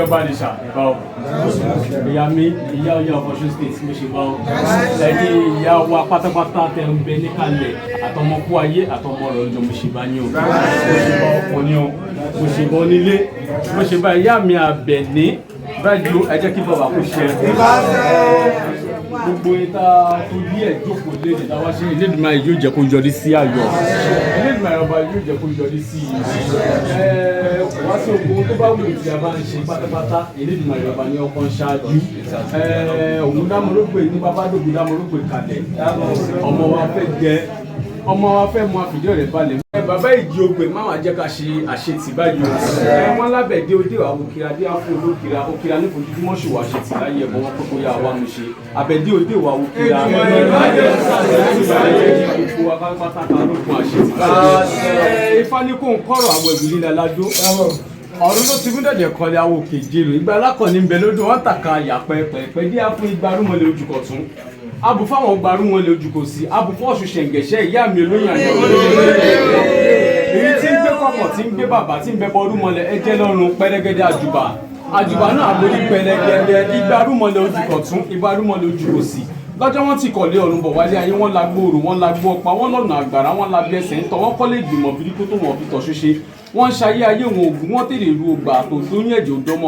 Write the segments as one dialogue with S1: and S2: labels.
S1: Ọba Àdìsá, ìbá o. Ìyá mi, ìyá Ọ̀yá of Ọ̀ṣun State, mo ṣe bá o. Ẹ̀yin ìyá wa pátápátá tẹ̀ ń bẹ níkàlẹ̀, àtọmọkú ayé àtọmọ ọ̀rọ̀ ọjọ́, mo ṣe bá yín o. Mo ṣe bá ọkùnrin o, mo ṣe bá onílé, mo ṣe bá ìyá mi Àbẹ̀ní báyìí o. Ẹ jẹ́ kí bàbá kó ṣe gbogbo yín tá a torí ẹ̀ jókòó léde tá a wá ṣe. Elédùmarè yóò jẹ́ kó yọrí sí ayọ̀. Elédùmarè ọba yóò jẹ́ kó yọrí sí ẹ wá sí ogun tó bá wù tí a bá ń ṣe pátápátá. Elédùmarè ọba ní ọkàn ṣáájú ẹ òun dámọ̀lógbè ní bàbá dògùn dámọ̀lógbè kalẹ̀. Ọmọ wa fẹ́ jẹ, ọmọ wa fẹ́ mú àfìdí rẹ̀ balẹ̀. Bàbá ìjì ogbè má wàá jẹ́ ká ṣe àṣetì báyìí o. Ẹ wọ́n lábẹ́dé òde àwọn òkìra dé àfọ olókìra òkìra ní fojoojúmọ́ ṣòwò àṣetì láyé ẹ̀bọ̀n wọn pé kó yá wa mú ṣe àbẹ̀dé òde wà òkìra gbogbo wa pátápátá ká lókun àṣetì báyìí. Ifá ní kó ń kọ́rọ̀ àwọn ẹ̀bùn líla ládó ọ̀run ló ti fún dẹ̀dẹ̀ kọlẹ̀ àwọn òkè jèrò ìgbà alákọ̀ọ́ni ń bẹ lódò wọn tàka àyà pẹ́ẹ́pẹ́ẹ́pẹ́ dí á fún igba rúmọlẹ̀ ojú kọ̀tún abu fáwọn gbarú wọn lè ojú kò sí abu fún Ọ̀ṣun ṣẹ̀ǹgẹ̀ṣẹ̀ ìyá mi olóyún àjọ èyí tí ń gbé kọ̀kọ̀ tí ń gbé bàbá tí ń bẹ bọ́ rúmọlẹ̀ ẹjẹ́ lọ́rùn pẹ́rẹ́gẹ́dẹ́ àjùbà àjùbà náà àborí pẹ́rẹ́gẹ́dẹ́ igba rúmọlẹ̀ ojú kọ̀tún igba rúmọlẹ̀ ojú kò sí. Lọ́jọ́ wọn ti kọ̀lé ọ̀run bọ̀ wálé ayé, wọn la gbòòrò, wọn la gbó ọ̀pá, wọn lọ́nà àgbàrá, wọn la bí ẹsẹ̀ ń tọ́, wọn kọ́lé ìgbìmọ̀ bíríkó tó wọn fi tọ̀ ṣoṣe. Wọ́n ń ṣayé ayé wọn ògùn, wọ́n tèrè ru ògbà tó dóyún ẹ̀jẹ̀ òdọ́mọ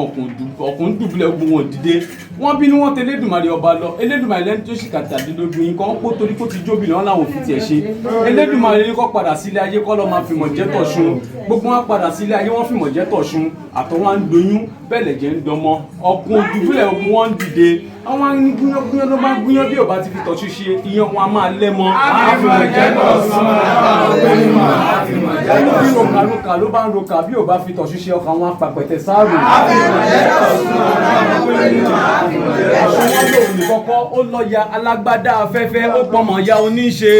S1: ọkùn dùbúlẹ̀ ogun wọn dìde. Wọ́n bínú, wọ́n tẹ Elédùmarè ọba lọ. Elédùmarè lẹ́ni tó sì kàtàdínlógún yín kan kó torí kó ti jóbi náà làwọn òfin tiẹ̀ ṣe. Elédùmarè ní kó padà sílé ayé kọ́ lọ́ máa fìmọ̀ jẹ́ tọ̀ṣun. Gbogbo wọn padà sílé ayé, wọ́n fìmọ̀ jẹ́ tọ̀ṣun àtọ̀ wọn ń doyún bẹ́ẹ̀ lẹ̀jẹ̀ ń dọmọ ọkùn dùbúlẹ̀ ogun wọn ń dìde. Àwọn ní gúnyán ló máa ń gúnyán bí ò bá ti fi tọ̀ṣun ṣe iyán wọn a máa lẹ́mọ.
S2: Àfìmọ̀ jẹ́ tọ̀ṣun,
S1: Ẹni bí rokaroka ló bá ń roka bí ò bá fi tọ̀ṣun ṣe ọkàn wọn apàpẹ̀tẹ̀ sáàrò. Ọ̀ṣun wọn lòun ní kọ́kọ́ ó lọ́ya alágbádá afẹ́fẹ́ ó pọnmọ̀ ya oníṣe.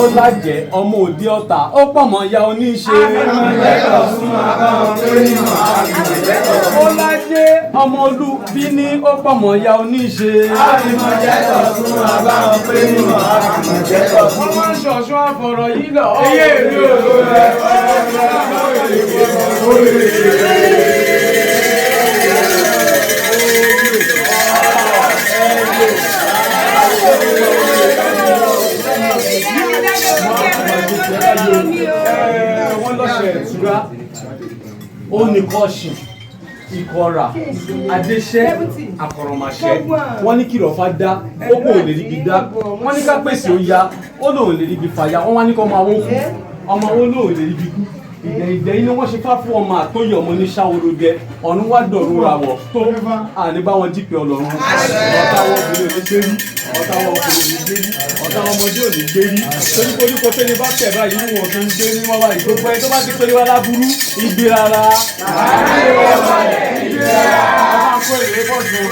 S1: Ó lájẹ̀ ọmọ òde ọ̀tà ó pọnmọ̀ ya oníṣe. Ó lájẹ̀ ọmọ olú bí ní ó pọnmọ̀ ya oníṣe. Wọ́n máa ń ṣọ̀ṣọ́ àfọ̀rọ̀ yìí lọ.
S2: Eyé mi ò lò rẹ̀.
S1: Wọ́n lọ́sẹ̀ ìtura ó ní kọ́ọ̀ṣì ìkọ̀rà adéṣẹ́ àkọ̀rọ̀màṣẹ́. Wọ́n ní kìlọ̀ fá dá ó kò lè ríbi dá. Wọ́n ní ká pèsè ó ya ó lòun lè ríbi fàya. Wọ́n wá ní kọ́ ọmọ àwọn kú ọmọ àwọn lòun lè ríbi kú. Ìgbẹ̀yìn ni wọ́n ṣe fá fún ọmọ àtóyè ọmọ ní ṣáwórógẹ ọ̀run wá dọ̀run ra wọ̀ tó àní bá wọn jípe ọlọ́run. Ọ̀tá wọn obìnrin ò ní gbé rí, ọ̀tá wọn ọkùnrin ò ní gbé rí, ọ̀tá wọn ọmọdé ò ní gbé rí, torí koríko tẹ́lẹ̀ bá tẹ̀ báyìí wọn kì í gbé rí wọn báyìí. Gbogbo ẹni tó bá ti péré wá láburú ìgbé rárá. Ìgbé rárá. Ọmọ akó èrè bọ̀ dùn.